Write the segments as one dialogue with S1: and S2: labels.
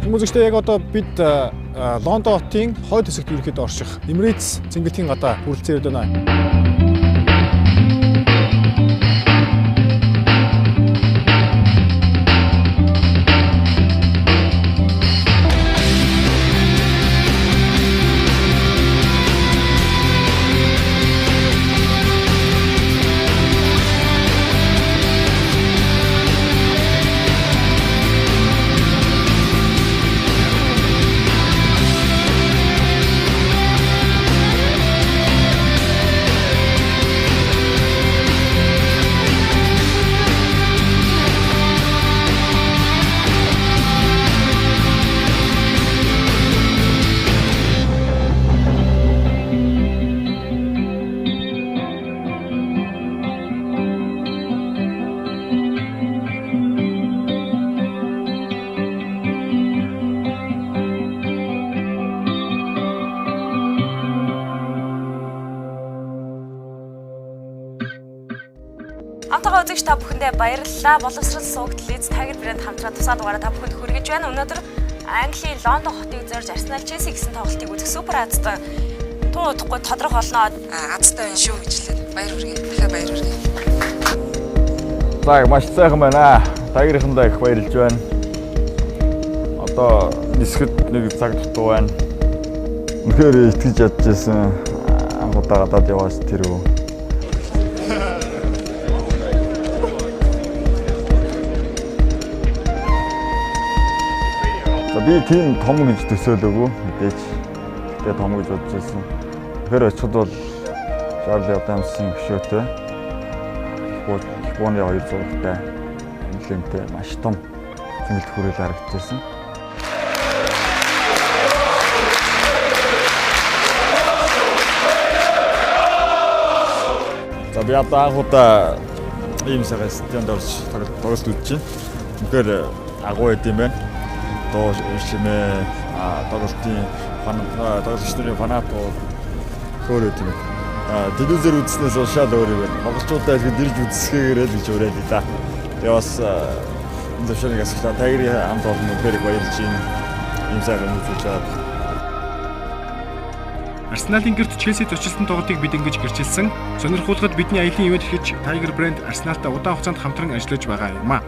S1: Үзэгчдээ, яг одоо бид Лондон хотын хойд хэсэгт ерөнхийдөө орших Emirates цэнгэлтийн гадаа хүрэлцэн ирээд байна.
S2: Хамтайгаа үзэгч та бүхэндээ баярлалаа. Боловсрол суугдл Эз Tiger брэнд хамтран тусаа дугаараа та бүхэнд хүргэж байна. Өнөөдөр Английн Лондон хотыг зорж Арсенал Челси гэсэн тоглолтыг үзэх супер азтай тун удахгүй тодорхой болно.
S3: Азтай байна шүү гэж хэлээд баяр хүргэе. Дахиад баяр хүргэе.
S4: За, маш сайхан байна. Tiger-ийнхандаа их баярлж байна. Одоо нисэхэд нэг цаг дутуу байна. Үнэхээр итгэж чадчихсан. Анх удаа гадаад яваас тэр үү. За, би тийм том гэж төсөөлөөгүй мэдээж. Гэтэ том гэж бодож байсан. Тэгэхээр очиход бол Чарли Адамсын хөшөөтэй, Японы хоёр зурагтай, эмблемтэй маш том цэнгэлт хүрээл харагдчихсан. За, би одоо анх удаа ийм сайхан стадионд орж тоглолт үзэж байна. Үнэхээр агуу байд юм байна. Дуу шимээ, тоглолтын тоглогч нарын фанатууд хөөр байд юм байна. Телевизээр үзснээс шал өөр юм байна. Монголчуудаа ихэд ирж үзсгээгээрэй л гэж уриалъя да. Тэгээ бас энэ зөвшөөрнийг асуулаа. Tiger-ийн хамт олон үнэхээр их баярлж байна. Ийм сайхан үзүүлж байгаа.
S1: Арсеналын гэрт Челси зочилсан тоглолтыг бид ингэж гэрчилсэн. Сонирхуулахад бидний аялын ивээн тэтгэгч Tiger брэнд Арсеналтай удаан хугацаанд хамтран ажиллаж байгаа юм а.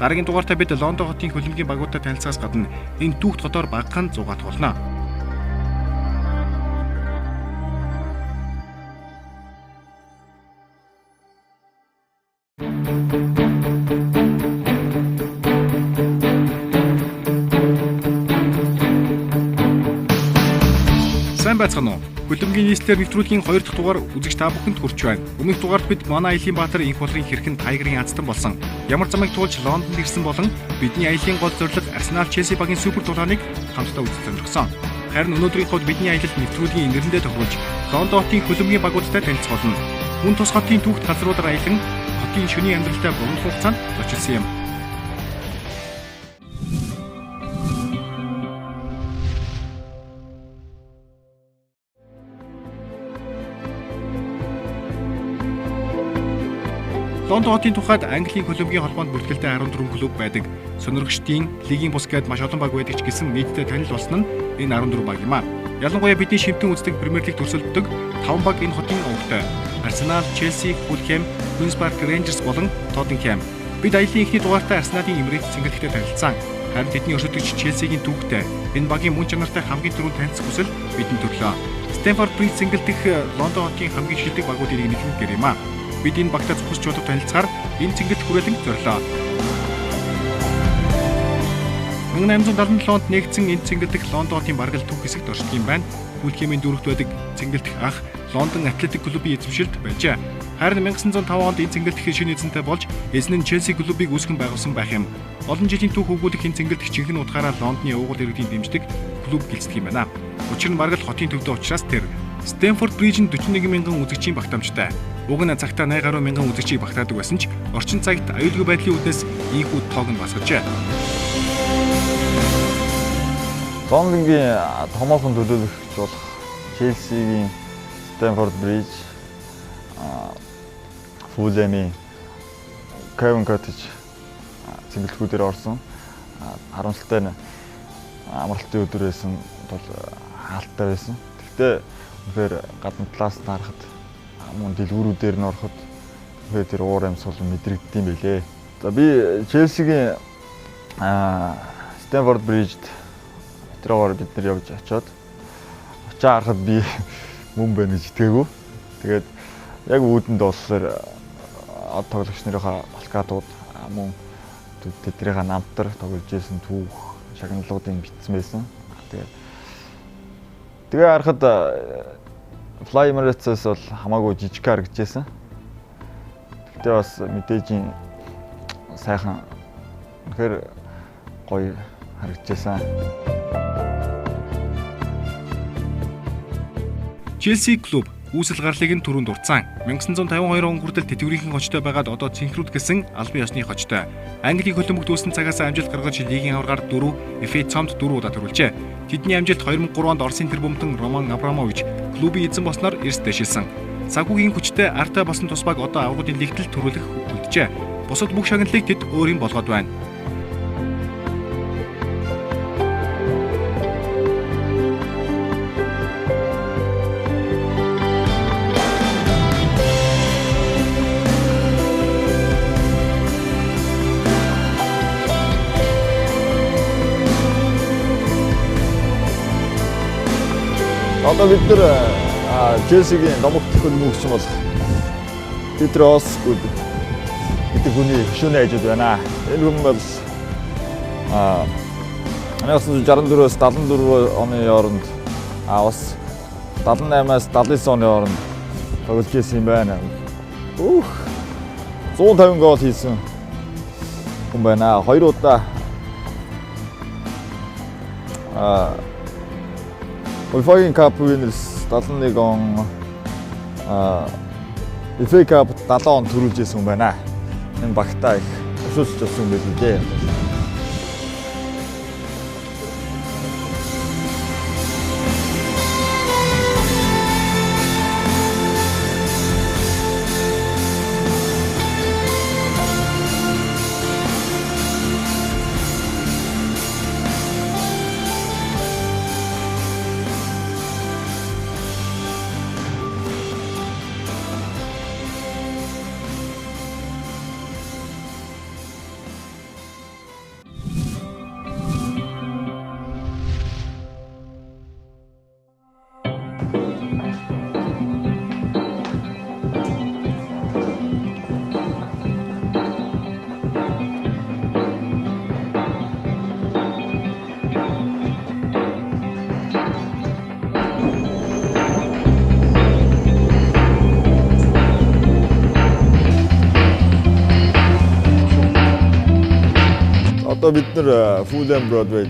S1: Дараагийн дугаартаа бид Лондон хотын хөлбөмбөгийн багуудтай танилцахаас гадна энэ түүхт хотоор багахан зугаатах болно. Сайн байцгаана уу? Хөлбөмбөгийн нийслэлээр нэвтрүүлгийн 2 дахь дугаар үзэгч та бүхэнд хүрч байна. Өмнөх дугаард бид манай аялын баатар инх болрын хэрхэн Tiger-ийн азтан болсон, ямар замыг туулж Лондонд ирсэн болон бидний аялын гол зорилго Арсенал Челси багийн супер тулааныг хамтдаа үзэж сонирхсон. Харин өнөөдрийн хувьд бидний аялал нэвтрүүлгийн нэрэндээ тохируулж Лондон хотын хөлбөмбөгийн багуудтай танилцах болно. Мөн тус хотын түүхт газруудаар аялан хотын шөнийн амьдралтай богино хугацаанд зочилсан юм. Лондон хотын тухайд Английн хөлбөмбөгийн холбоонд бүртгэлтэй 14 клуб байдаг. Сонирхчдын лигийн бус гээд маш олон баг байдаг ч гэсэн нийтдээ танил болсон нь энэ 14 баг юм а. Ялангуяа бидний шимтэн үздэг Премьер Лиг төрсөлддөг 5 баг энэ хотын овогтой. Арсенал, Челси, Фулхэм, Queen's Park Rangers болон Тоттенхэм. Бид аялын эхний дугаартаа Арсеналын Emirates цэнгэлэгтэй танилцсан. Харин тэдний өрсөлдөгч Челсигийн түүхтэй энэ багийн мөн чанартай хамгийн түрүүнд танилцах хүсэл бидэнд төрлөө. Stamford Bridge цэнгэлдэх Лондон хотын хамгийн шилдэг багуудын нэг нь гэр юм а. Бид энэ багтай цухас чуулга танилцахаар энэ цэнгэлт хүрээлэн зорилоо. 1877 онд нэгдсэн энэ цэнгэлдэх Лондон хотын бараг л түүх хэсэгт оршдог юм байна. Фулхэмийн дүүрэгт байдаг цэнгэлдэх ах Лондон Атлетик клубын эзэмшилд байжээ. Харин 1905 онд энэ цэнгэлдэх шинэ эзэнтэй болж эзэн нь Челси клубыг үүсгэн байгуулсан байх юм. Олон жилийн түүх өгүүлэх энэ цэнгэлдэх жинхэнэ утгаараа Лондоны уугуул иргэдийн дэмждэг клуб гэлцдэг юм байна. Учир нь бараг л хотын төвдөө учраас тэр. Stamford Bridge нь 41 мянган үзэгчийн багтаамжтай. Уг нь цагтаа 80 гаруй мянган үзэгчийг багтаадаг байсан ч орчин цагт аюулгүй байдлын үүднээс ийхүү тоог нь басгажээ.
S4: Лондонгийн томоохон төлөөлөгч болох Челсигийн Stamford Bridge, Fulham-ийн Craven Cottage цэнгэлтгүүдээр орсон. Харамсалтай нь амралтын өдөр байсан бол хаалттай байсан. Гэхдээ үнэхээр гадна талаас нь харахад мөн дэлгүүрүүдээр нь ороход үнэхээр тэр уур амьсгал мэдрэгддэм байлээ. За би Челсигийн Стэнфорд Бриджд метрогоор бид нар явж очиод очоо харахад би мөн байна гэж итгээгүй. Тэгээд яг үүдэнд болохоор од тоглогч нарынхаа плакатууд мөн тэднийхээ намтар тоглож исэн түүх шагналуудыг бичсэн байсан. Тэгээ харахад Fly Emirates-аас бол хамаагүй жижиг харагдажсэн. Гэхдээ бас мэдээжийн сайхан үнэхээр гоё харагдажсэн.
S1: Челси клуб үүсэл гарлыг нь түрүүнд дурдсан. 1952 он хүртэл тэтгэврийнхэн хочтой байгаад одоо цэнхрүүд гэсэн албан ёсны хочтой. Английн хөлбөмбөгт үүсэн цагаас амжилт гаргаж лигийн аваргаар 4, FA цомд 4 удаа төрүүлжээ. Тэдний амжилт 2003 онд Оросын тэрбумтан Роман Абрамович клубын эзэн болсноор эрс дэшилсэн. Санхүүгийн хүчтэй артай болсон тус баг одоо аваргуудын лигтэл төрүүлэх үлджээ. Бусад бүх шагналыг тэд өөрийн болгоод байна.
S4: Одоо бид нар Челсигийн домогт хөлбөмбөгч болох Питер Осгуд гэдэг хүний хөшөөний хажууд байна. Энэ хүн бол 1964-өөс 74 оны хооронд бас 78-аас 79 оны хооронд тоглож байсан юм байна. Өөх 150 гол хийсэн хүн байна. 2 удаа UEFA-гийн Cup Winners 71 он FA Cup 70 он төрүүлж исэн хүн байна. Энэ багтаа их тушуулж болсон юм байл дээ. Одоо бид нар Fulham Broadway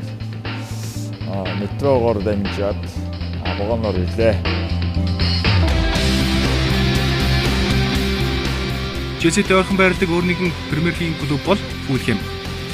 S4: метрогоор дамжаад вагоноор ирлээ.
S1: Челситэй ойрхон байрладаг өөр нэгэн Премьер Лигийн клуб бол Fulham.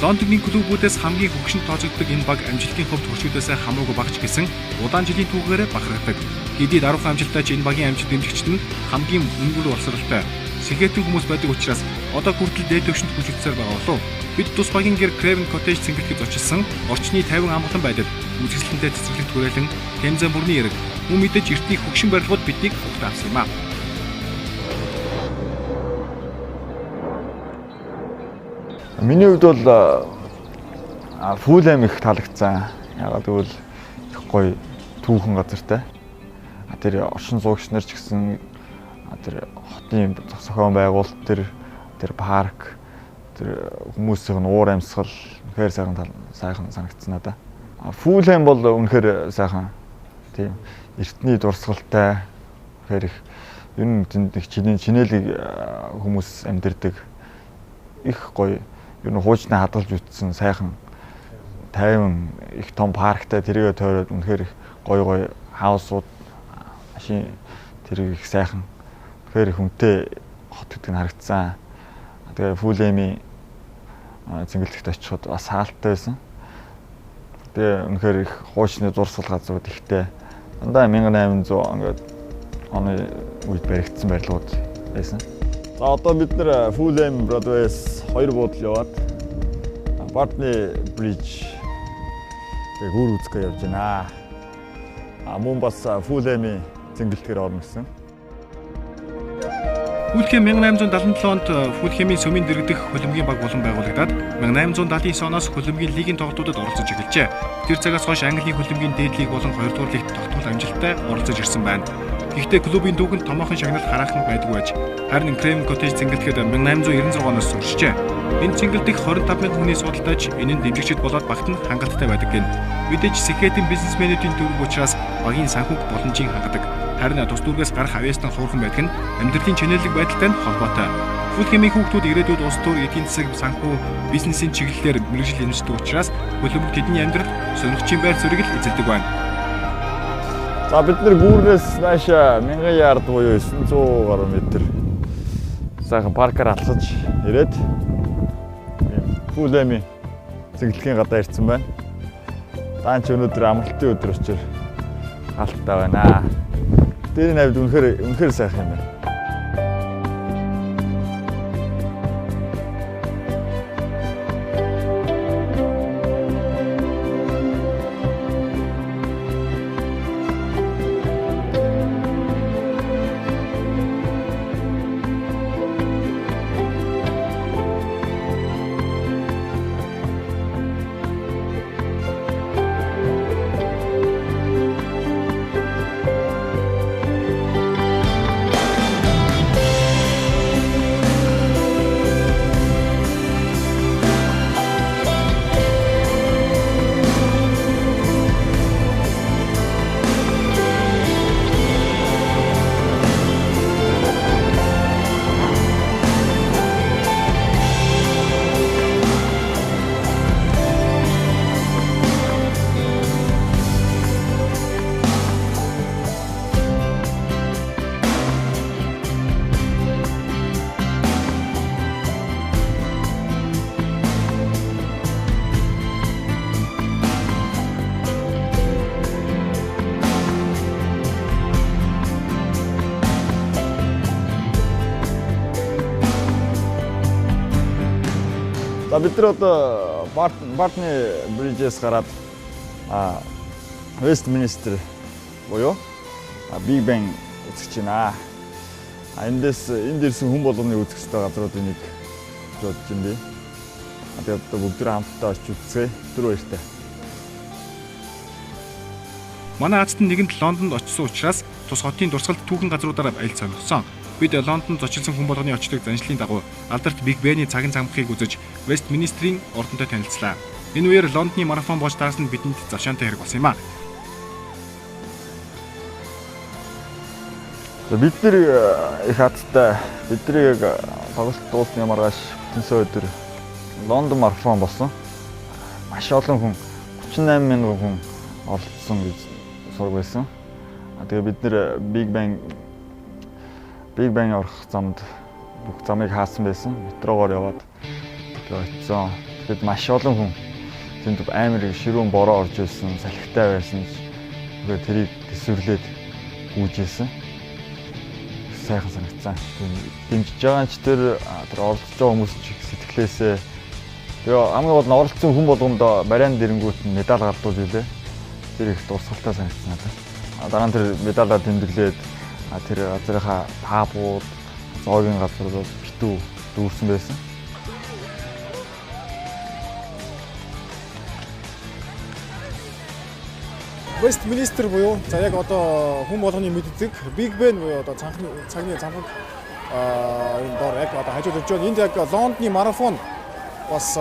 S1: Лондонгийн клубүүдээс хамгийн хөгшинд тооцогддог энэ баг амжилтын хувьд хөршүүдээс хамаагүй багч гэсэн удаан жилийн түүхээр бахархдаг. Хэдий даруухан амжилттай ч энэ багийн амжилт дэмжигчд нь хамгийн өнгөр боловсралтай сэхэтэн хүмүүс байдаг учраас одоо хүртэл дээд түвшинд хүрч үзсээр байгаа болов. Бид тус багийн гэр Craven Cottage цэнгэлтэд зочилсан орчны 50 амгалан байдал, үзэсгэлэнтэй цэцэрлэгт хүрээлэн Темза бүрний эрэг, мөн мэдээж эртний хөгшин барилгууд биднийг ухтаа авсан юм а.
S4: Миний хувьд бол Fulham их таалагдсан. Яагаад гэвэл их гоё түүхэн газартай. Тэр оршин суугч нар ч гэсэн тэр хотын зохион байгуулалт тэр парк тэр хүмүүсийн уур амьсгал үнэхээр сайхан санагдсан надаа. Fulham бол үнэхээр сайхан тийм эртний дурсгалтай үнэхээр их ер нь тэнд их чинээлэг хүмүүс амьдардаг их гоё ер нь хуучнаа хадгалж үтсэн сайхан тайван их том парктай тэрийгэ тойроод үнэхээр их гоё гоё хаусууд машин тэрийг их сайхан үнэхээр их үнэтэй хот гэдэг нь харагдсан. Тэгээ Fulham-ийн цэнгэлдэхт очиход бас хаалттай байсан. Тэгээ үнэхээр их хуучны зурсгал газрууд ихтэй. Дандаа 1800 ингээд оны үед баригдсан барилгууд байсан. За одоо бид нэр Fulham Broadway-с 2 буудал яваад Putney Bridge гэх гүүр үзэхгээ явж байна. А мөн бас Fulham-ийн цэнгэлтгэр орно гэсэн.
S1: Фулхэм 1877 онд Фулхэмийн сүмийн дэргэдэх хөлбөмбөгийн баг болон байгуулагдаад 1879 оноос хөлбөмбөгийн лигийн тоглолтуудад оролцож эхэлжээ. Тэр цагаас хойш Английн хөлбөмбөгийн дээд лиг болон 2 дугаар лигт тогтмол амжилттай оролцож ирсэн байна. Гэхдээ клубын түүхэнд томоохон шагнал хараахан байдгүй байж, харин Craven Cottage цэнгэлтгэд 1896 оноос өршжээ. Энэ цэнгэлдэх 25 мянган хүний судалтайч энэ нь дэмжигчид болоод багт нь хангалттай байдаг гэнэ. Мэдээж Сэхэтийн бизнесмэнүүдийн төвөг учраас багийн санхүүг боломжийн хангадаг. Харин тус дүүргээс гарах авьяастан хуурхан байдаг нь амьдралын чинээлэг байдалтай нь холбоотой. Фулхэмийн хүүхдүүд ирээдүйд улс төр, эдийн засаг, санхүү, бизнесийн чиглэлээр мэргэжил эзэмшдэг учраас хөлбөмбөг тэдний амьдрал сонирхчийн байр суурийг л эзэлдэг байна.
S4: За бид нэр гүүрнээс наашаа 1000 ярд буюу 900 гаруй метр сайхан паркаар алхаж ирээд Фулхэмийн цэнгэлгийн гадаа ирсэн байна. Даан ч өнөөдөр амралтын өдөр учраас халттай байна. Дээрийн авид үнэхээр сайхан юм байна. За бид нар одоо Putney Bridge-ээс гараад Westminster буюу Big Ben үзэж байна. Эндээс энд ирсэн хүн болгоны үзэх ёстой газруудын нэг гэж бодож байна би. Тэгээд одоо бүгд хамтдаа очиж үзцгээе. Түр баяртай.
S1: Манай Азтан нэгэнд Лондонд очсон учраас тус хотын дурсгалт түүхэн газруудаараа аялал сонирхсон. Бид Лондонд зочилсан хүн болгоны очдог заншлын дагуу алдарт Big Ben-ий цаган цамхгийг үзэж Вестминстерийн ордонтой танилцлаа. Энэ үеэр Лондоны марафон болж таарсан нь бидэнд завшаантай хэрэг болсон юм а.
S4: За бид нар их азтай бидний яг тоглолт дуусны маргааш бүтэнсэн өдөр Лондон марафон болсон. Маш олон хүн 38 мянган хүн оролцсон гэж сураг байсан. Тэгээ бид нэр Big Ben орох замд бүх замыг хаасан байсан. Метрогоор яваад тэгээ очсон. Тэгэхэд маш олон хүн тэнд амар ширүүн бороо орж ирсэн, салхитай байсан. Тэгээ тэрийг төсвөрлээд гүйжсэн. Сайхан санагдсан. Дэмжиж байгаа ч тэр оролцож байгаа хүмүүс ч их сэтгэлээсээ. Тэгээ хамгийн гол нь оролцсон хүн болгонд бариан дэрэнгүүт нь медаль гардуулж илээ. Тэр их дурсгалтай санагдсан надад. Дараа нь тэр медалаа тэмдэглээд тэр газрынхаа пабууд, зоогийн газрууд битүү дүүрсэн байсан.
S1: Westminster буюу за яг одоо хүн болгоны мэддэг Big Ben буюу одоо цагны замхаг энэ доор яг одоо хажууд ирж байна. Энд яг Лондоны марафон бас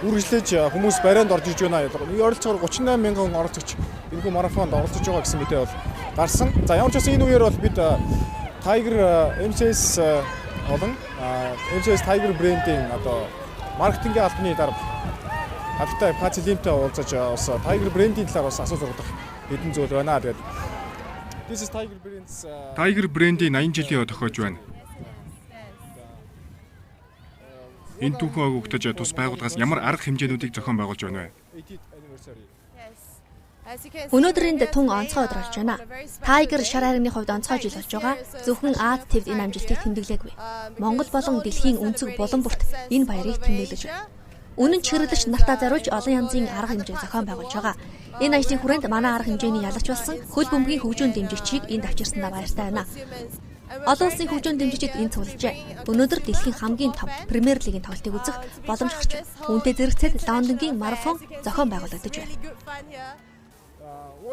S1: үргэлжлэж хүмүүс барианд орж ирж байна. Ойролцоогоор 38 мянган оролцогч энэхүү марафонд оролцож байгаа гэсэн мэдээ бол гарсан. За ямар ч байсан энэ үеэр бол бид Tiger MCS болон MCS Tiger брендийн одоо маркетингийн албаны дарга Албатай Пати Лимтэй уулзаж бас Tiger брендийн талаар бас асууж сургах хэдэн зүйл байна. Тэгээд This is Tiger Brands Tiger брендийн 80 жилийн тохиож байна. Энэ түүхэн өгөгдөж тус байгууллагаас ямар арга хэмжээнүүдийг зохион байгуулж байна вэ?
S5: Өнөөдөр энд тун онцгой өдөр болж байна. Tiger шар хайрганы хувьд онцгой жил болж байгаа. Зөвхөн Аз твд энэ амжилтыг тэмдэглээгүй. Монгол болон дэлхийн өнцөг булан бүрт энэ баярыг тэмдэглэж байна. Үнэн ч хэрэглэгч нартаа зориулж олон янзын арга хэмжээ зохион байгуулж байгаа. Энэ ажлын хүрээнд манай арга хэмжээний ялагч болсон хөл бөмбөгийн хөгжөөн дэмжигчийг энд авчирсандаа баяртай байна. Олон улсын хөгжөөн дэмжигчид энд цуглажээ. Өнөөдөр дэлхийн хамгийн том Премьер лигийн тоглолтыг үзэх боломж гарч байна. Үүнтэй зэрэгцээд Лондонгийн марафон зохион байгуулагдаж байна.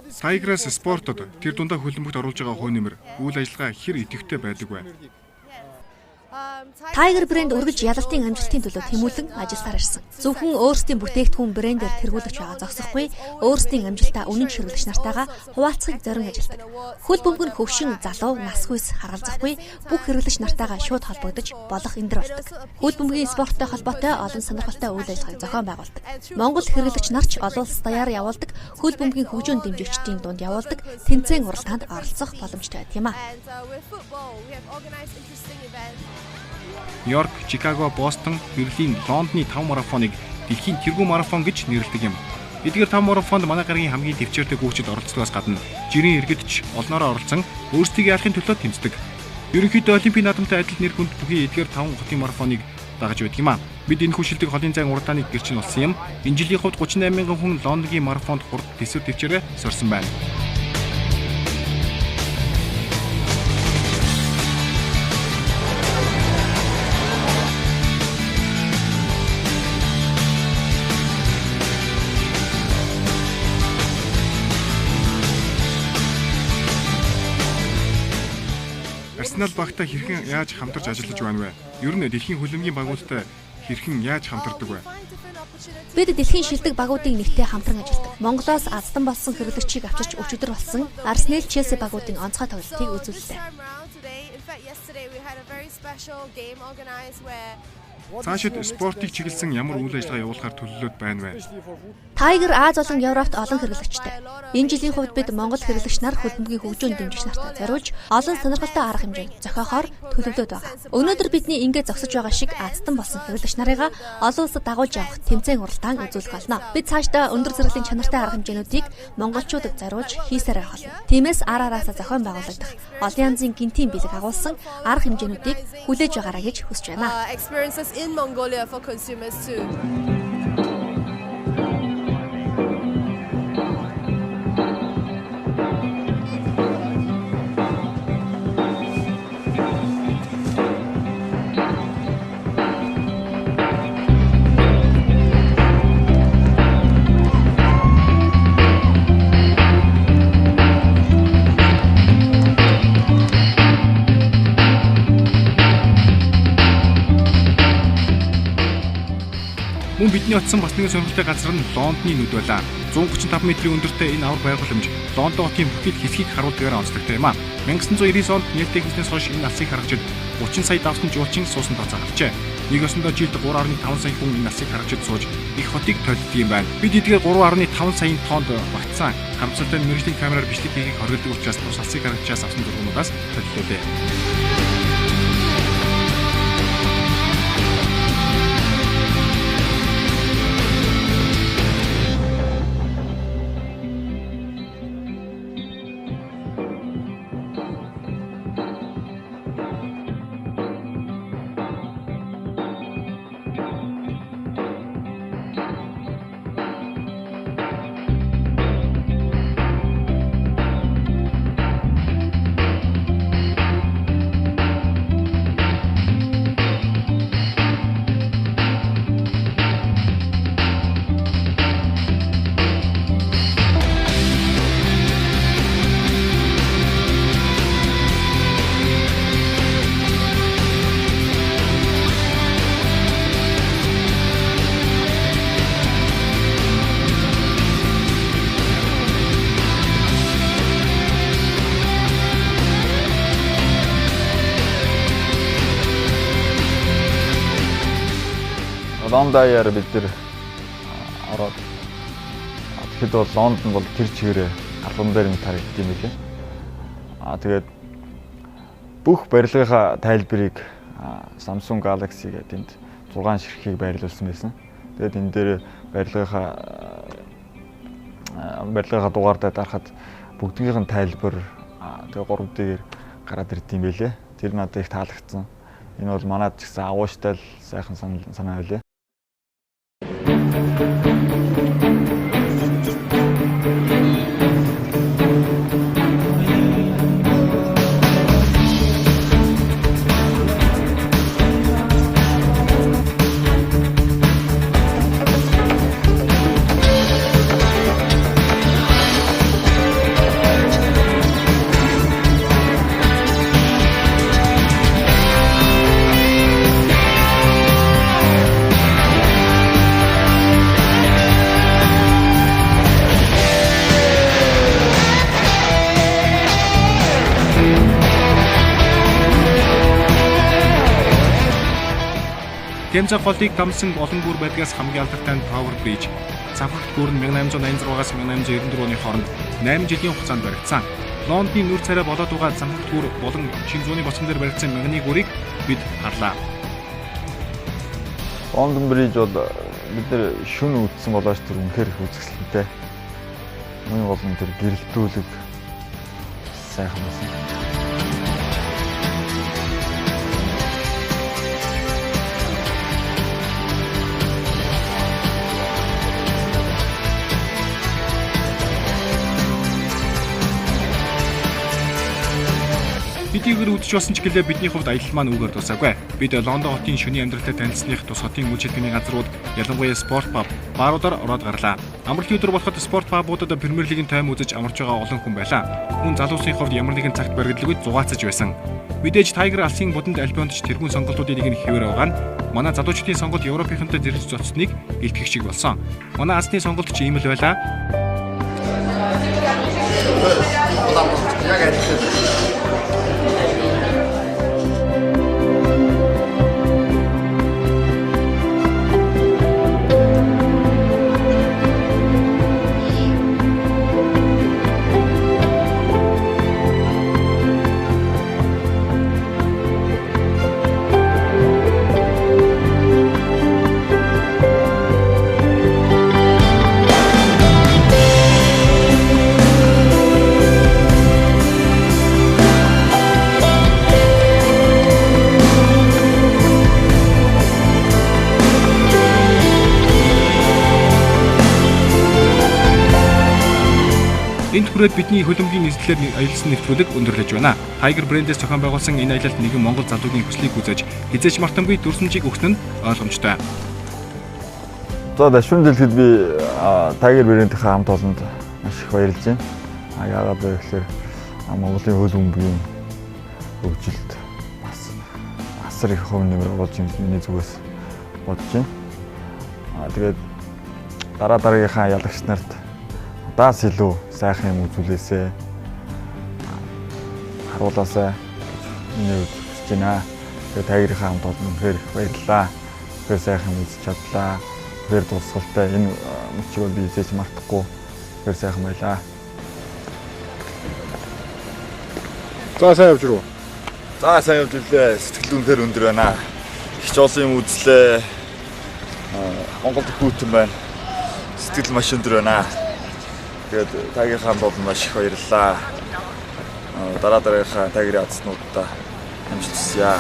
S1: Tigress спортод тэр дундаа хөлбөмбөгт оруулж байгаа хувь нэмэр үйл ажиллагаа хэр идэвхтэй байдаг вэ?
S5: Tiger брэнд үргэлж ялалтын амжилтын төлөө тэмүүлэн ажилласаар ирсэн. Зөвхөн өөрсдийн бүтээгдэхүүн брендээр тэргүүлж байгаа зогсохгүй, өөрсдийн амжилтаа үнэн хэрэглэгч нартайгаа хуваалцахыг зорин ажилладаг. Хөл бөмбөг нь хөвшин, залуу, нас хүйс харгалзахгүй бүх хэрэглэгч нартайгаа шууд холбогдож болох эндэр болдог. Хөл бөмбөгийн спорттой холбоотой олон сонирхолтой үйл ажиллагааг зохион байгуулдаг. Монгол хэрэглэгч нар ч олон улс даяар явуулдаг хөл бөмбөгийн хөгжөөн дэмжигчдийн дунд явуулдаг тэмцээн уралдаанд оролцох боломжтой байдаг юм а.
S1: Нью-Йорк, Чикаго, Бостон, Берлин, Лондоны 5 марафоныг дэлхийн тэргүүн марафон гэж нэрлэдэг юм. Эдгээр 5 марафонд манай гарагийн хамгийн төвчээртэй гүйчид оролцдогоос гадна жирийн иргэд ч олноороо оролцсон өөрсдийг ялахын төлөө тэмцдэг. Ерөнхийдөө олимпийн наадамтай адил нэр хүнд бүхий эдгээр 5 хотын марафоныг дагаж байдаг юм а. Бид энэхүү шилдэг холын зайн уралдааныг гэрчин болсон юм. Энэ жилийн хувьд 38 мянган хүн Лондонгийн марафонд хурд төсвөр төвчээрээ сорсон байна. Арсенал багтай хэрхэн яаж хамтарч ажиллаж байна вэ? Ер нь дэлхийн хөлбөмбөгийн багуудтай хэрхэн яаж хамтардаг вэ?
S5: Бид дэлхийн шилдэг багуудын нэгтэй хамтран ажилладаг. Монголоос аздан болсон хэрэглэгчийг авчирч өчигдөр болсон Арсенал Челси багуудын онцгой тоглолтыг үзүүллээ.
S1: Цаашид спортыг чиглэсэн ямар үйл ажиллагаа явуулахар төлөвлөд байна вэ?
S5: Tiger Аз болон Европт олон хэрэглэгчтэй. Энэ жилийн хувьд бид Монгол хэрэглэгч нар хөлбөмбөгийн хөгжөөн дэмжигч нартаа зориулж олон сонирхолтой арга хэмжээг зохиохоор төлөвлөд байгаа. Өнөөдөр бидний ингээд зогсож байгаа шиг азтан болсон хэрэглэгч нарыгаа олон улсад дагуулж явах тэмцээн уралдаан үзүүлэх болно. Бид цаашдаа өндөр зэрэглэлийн чанартай арга хэмжээнүүдийг монголчуудад зориулж хийсээр байх болно. Тиймээс ар араасаа зохион байгуулагдах олон янзын гинтийн бэлэг агуулсан арга хэмжээнүүдийг хүлээж байгаарай гэж хүсэж байна.
S3: In Mongolia for consumers too.
S1: Мөн бидний очсон бас нэгэн сонирхолтой газар нь Лондоны нүд байлаа. 135 метрийн өндөртэй энэ авар байгууламж Лондон хотын бүхий л хэсгийг харуулдгаар онцлогтой юм а. 1999 онд нээлттэй хийснээс хойш энэ алсыг харагчид 30 сая давсан жуулчин суусан тооцоо гарчээ. Нэг ёсондоо жилд 3.5 сая хүн энэ алсыг харагчид сууж их хотыг тойлдог юм байна. Бид эдгээр 3.5 саяын тоонд багтсан харамсалтай нь мэргэжлийн камераар бичлэг хийхийг хориглодог учраас тус алсыг харагчаас авсан зургуудаас төлөвлөлөө.
S4: Лондояар бид нэр ороод тэгэхэд бол Лондон бол тэр чигээрээ галан дээр нь тарагдсан юм билээ. Тэгээд бүх барилгынхаа тайлбарыг Samsung Galaxy гэдэг энд 6 ширхгийг байрлуулсан байсан. Тэгээд энэ дээр барилгынхаа дугаардаа дарахад бүгднийх нь тайлбар тэгээ 3D-гээр гараад ирд юм билээ. Тэр надад их таалагдсан. Энэ бол манад ч гэсэн агууштай л сайхан санаа байлээ.
S1: Темза голыг дамсан олон гүр байдгаас хамгийн алдартай нь Tower Bridge. Цамхагт гүр нь 1886-аас 1894 оны хооронд 8 жилийн хугацаанд баригдсан. Лондоны нүр царай болоод байгаа цамхагт гүр болон шинэ зууны босон дээр баригдсан мянганы гүрийг бид харлаа.
S4: Лондон Bridge бол бид нэр шүн үзсэн болооч тэр үнэхээр их үзэсгэлэнтэй. Мөн гол нь тэр гэрэлтүүлэг сайхан байсан.
S1: Хэдийгээр үдч болсон ч гэлээ бидний хувьд аялал маань үүгээр дуусаагүй. Бид Лондон хотын шөнийн амьдралтай танилцсаных тус хотын үйл шилжээний газрууд, ялангуяа спорт паб, бааруудаар ороод гарлаа. Амралтын өдөр болоход спорт пабуудад Премьер лигийн тайм үзэж амарч байгаа олон хүн байлаа. Мөн залуусын хувьд ямар нэгэн цагт баригдлгүй зугаацаж байсан. Мэдээж Tiger алсын буданд Альбионд ч тэргүүн сонголтуудын нэг нь хэвээр байгаа нь манай залуучдын сонголт Европынхантай зэрэгч зоцсныг илтгэх шиг болсон. Манай азны сонголт ч ийм л байлаа. Энд хүрээд бидний хөлбөмбөгийн нийслэлээр аялсан нэвтрүүлэг өндөрлөж байна. Tiger брэндээс зохион байгуулсан энэ аялалд нэгэн монгол залуугийн хүслийг үзэж хизээч мартамгүй дүрсэмжийг өгсөн нь ойлгомжтой.
S4: За шүн дэлгэхэд би Tiger брэндийнхээ хамт олонд маш их баярлж байна. Яагаад вэ гэхээр Монголын хөлбөмбөгийн хөгжилд бас асар их хувь нэмэр оруулж юм миний зүгээс бодож байна. Тэгээд дараа дараагийнхаа ялагч нарт даас илүү сайхан юм үзүүлээсэй, харуулаасай гэж миний хувьд хүсэж байна. Тэгээд Tiger-ийн хамт олон үнэхээр их баярлалаа. Үнэхээр сайхан юм үзэж чадлаа. Үнэхээр дурсгалтай энэ мөчийг бол би эзэж мартахгүй. Үнэхээр сайхан байлаа.
S1: За сайн явж руу.
S4: За сайн явж ирлээ. Сэтгэл үнэхээр өндөр байна. Их ч олон юм үзлээ. Монголд хүйтэн байна. Сэтгэл маш өндөр байна. Тэгээд Tiger хамт олон маш их баярлалаа. Дараа дараагийнхаа Tiger-ийн азтнуудаа амжилт хүсье.